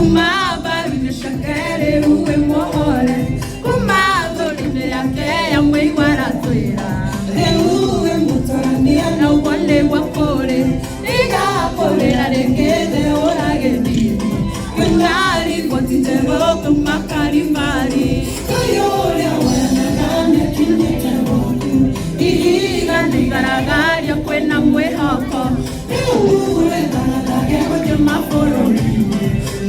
Kuma mbaru-inĩ ciake rĩu wĩ muohore. Kuma thũri-inĩ yake ya mũigua aratwĩra. Rĩu wĩ mũtorania na ũguo nĩguo kũrĩ. Tiga kũrĩra rĩngĩ thĩ hũra gĩthithi. Kwĩna riboti njerũ kuma Karimari. Ngai ũrĩa woyanaga nĩakinyĩte gwaku. Ihiga nĩigaragario kwĩna mwĩhoko. Rĩu wĩgaragage gũthiĩ mabũrũri-inĩ.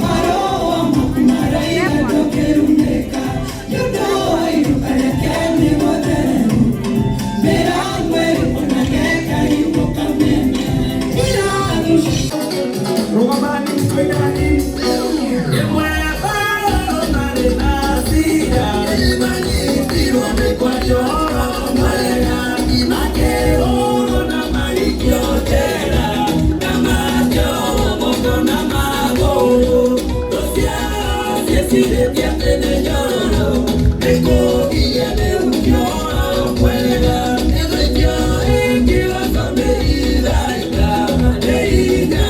Marũa maku maraiga ndũngĩrumĩka. Nĩ ũndũ wa iruka rĩake nĩ gũthererũku. Mĩrango ĩrĩ karibu kamene. Irathi Rũgamani tũinani ĩmwe Paũlũ marĩ na Sila nĩmanyitirwo mĩkwanjo marega makĩhũrwo na marikio njera na makĩohwo moko na magũrũ thũ ciao ciecirĩtie atĩ nĩ nyororo nĩkũgiria nĩ kwega nĩthũikio ĩngĩhota nĩ itharaita nĩ hinya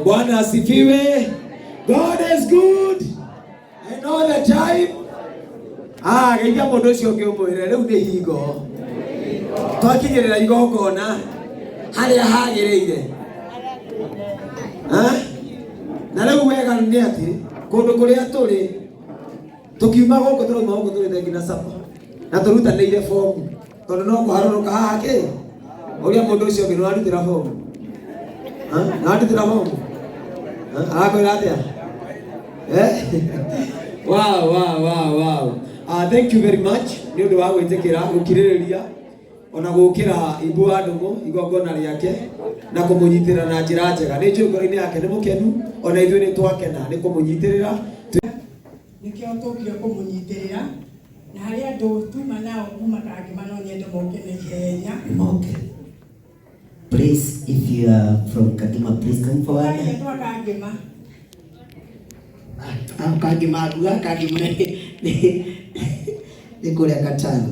Bwana asifiwe. God is good and all the time. Ah, geithia mũndũ ũcio ũngĩ ũmwĩre rĩu nĩ hingo twakinyĩrĩra igongona harĩa hagĩrĩire. Ah? Na rĩu wega nĩ atĩ kũndũ kũrĩa tũrĩ tũkiuma gũkũ tũrauma gũkũ tũrĩte nginya sapa na tũrutanĩire bomu tondũ no kũharũrũka haha kĩ ũrĩa mũndũ ũcio ũngĩ nĩwarutĩra bomu. Ha? Nĩwarutĩra bomu? Ha? Arakwĩra atĩa? Eh? Wow, wow, wow, wow. Thank you very much nĩ ũndũ wa gwĩtĩkĩra gũkirĩrĩria ona gũkĩra Ibu wa Ndũng'ũ igongona rĩake na kũmũnyitĩrĩra na njĩra njega. Nĩ njũĩ ngoro-inĩ yake nĩ mũkenu, ona ithuĩ nĩ twakena nĩ kũmũnyitĩrĩra. Nĩkĩo tũkire kũmũnyitĩrĩra na harĩ andũ tuma nao kuma Kangĩma no nyende moke na ihenya. Moke. Please, if you are from Kangima, please come forward. Ũkai andũ a Kangĩma. Ah, Kangima nguga Kangima nĩ kũrĩa Katano.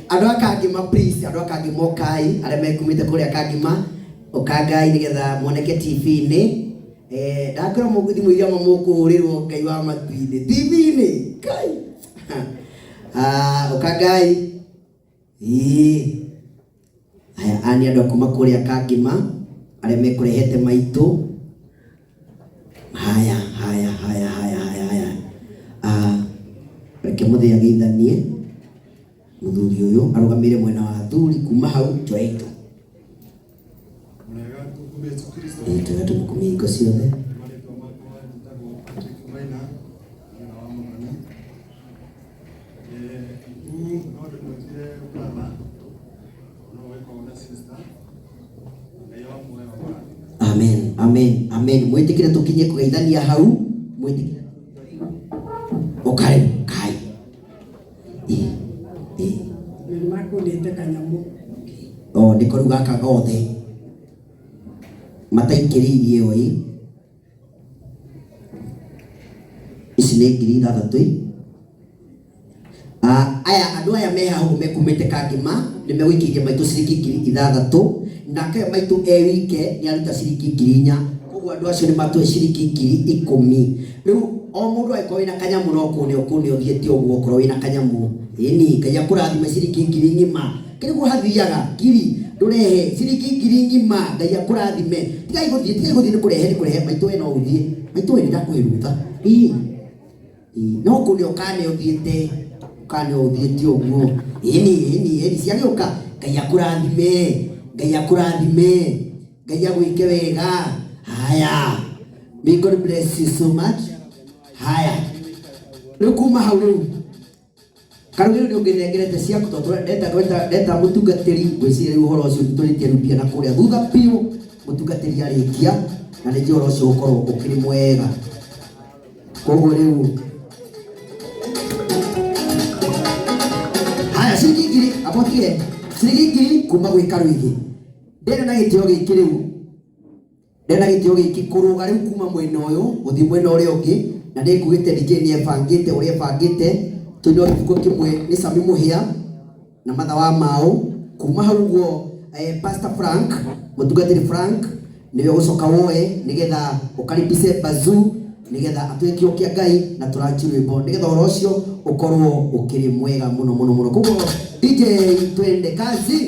Andũ a Kangima please, andũ a Kangima ũkai, arĩa mekumĩte kũrĩa Kangima, ũkangai nĩgetha muoneke TV-inĩ. Eh, ndakwĩra thimũ iria mũkũhũrĩrwo Ngai wa matu-inĩ TV-inĩ Ngai. Ah, ũkangai. Ĩĩ. Aya, aya nĩ andũ a kuma kũrĩa Kangima arĩa mekũrehete maitũ. Haya, haya, haya, haya, haya, haya. Ah, reke mũthee ageithanie mũthuri ũyũ arũgamĩire mwena wa athuri kuma hau njoetwo. Mwega tũkumie Yesu Kristo. Ĩĩ, twega tũmũkumie hingo ciothe. Marĩtwa makwa njĩtagwo Patrick Maina, mwena wa Mũthoni. Ibu no ndĩmwĩtire brother, no wĩkorwo na sister. Ngai wa muoyo amũrathime. Amen, amen, amen. Mwĩtĩkĩre tũkinye kũgeithania hau. Mwĩtĩkĩre. Ũkai, ũkai. Ĩ, ĩ. Na nĩ makũnĩte kanyamũ. O, nĩko rĩu gaka gothe. Mataikĩrĩirie ĩyo ĩ. Ici nĩ 6000 ĩ. Ah, aya andũ aya me haha ũguo mekumĩte Kangĩma nĩ megũikĩirie maitũ ciringi 6000 nake maitũ e wike nĩ aruta ciringi 4000 koguo andũ acio nĩ matũhe ciringi 10,000. Rĩu o mũndũ angĩkorwo wĩna kanyamũ no kũne ũkũne ũthiĩte ũguo okorwo wĩna kanyamũ ĩni Ngai akũrathime ciringi ngiri ng'ima kĩrĩguo hathiaga ngiri ndũrehe ciringi ngiri ng'ima Ngai akũrathime tigai gũthiĩ tigai gũthiĩ nĩ kũrehe nĩ kũrehe maitũ we no ũthiĩ maitũ we nĩ ndakũhe rũtha ĩĩ. Ĩĩ, no kũne ũkane ũthiĩte ũkane ũthiĩte ũguo ĩni ĩni ĩni ciagĩũka Ngai akũrathime Ngai akũrathime Ngai agwĩke wega. Haya, may God bless you so much. Haya, rĩu kuma hau rĩu karugĩ rĩu nĩ ũngĩnengerete ciaku tondũ ndeta ndeta ndeta mũtungatĩri ngwĩciria rĩu ũhoro ũcio tũrĩtie rupia na kũrĩa thutha biũ mũtungatĩri arĩkia na nĩ njũĩ ũhoro ũcio ũgũkorwo ũkĩrĩ mwega. Koguo rĩu haya ciringi ngiri abotige ciringi ngiri kuma gwĩ Karũigĩ ndĩrĩ na gĩtĩo gĩkĩ rĩu ndĩrĩ na gĩtĩo gĩkĩ kũrũga rĩu kuma mwena ũyũ gũthiĩ mwena ũrĩa ũngĩ na nĩ ngugĩte DJ nĩ ebangĩte ũrĩa ebangĩte tũinwo gĩbuko kĩmwe nĩ Sami Mũhĩa na Matha wa Maũ kuma hau ũguo Pastor Frank mũtungatĩri Frank nĩwe ũgũcoka woe nĩgetha ũkaribishe bazuu nĩgetha atũhe kĩo kĩa Ngai na tũranji rwĩmbo nĩgetha ũhoro ũcio ũkorwo ũkĩrĩ mwega mũno mũno mũno. Koguo DJ twende kazi.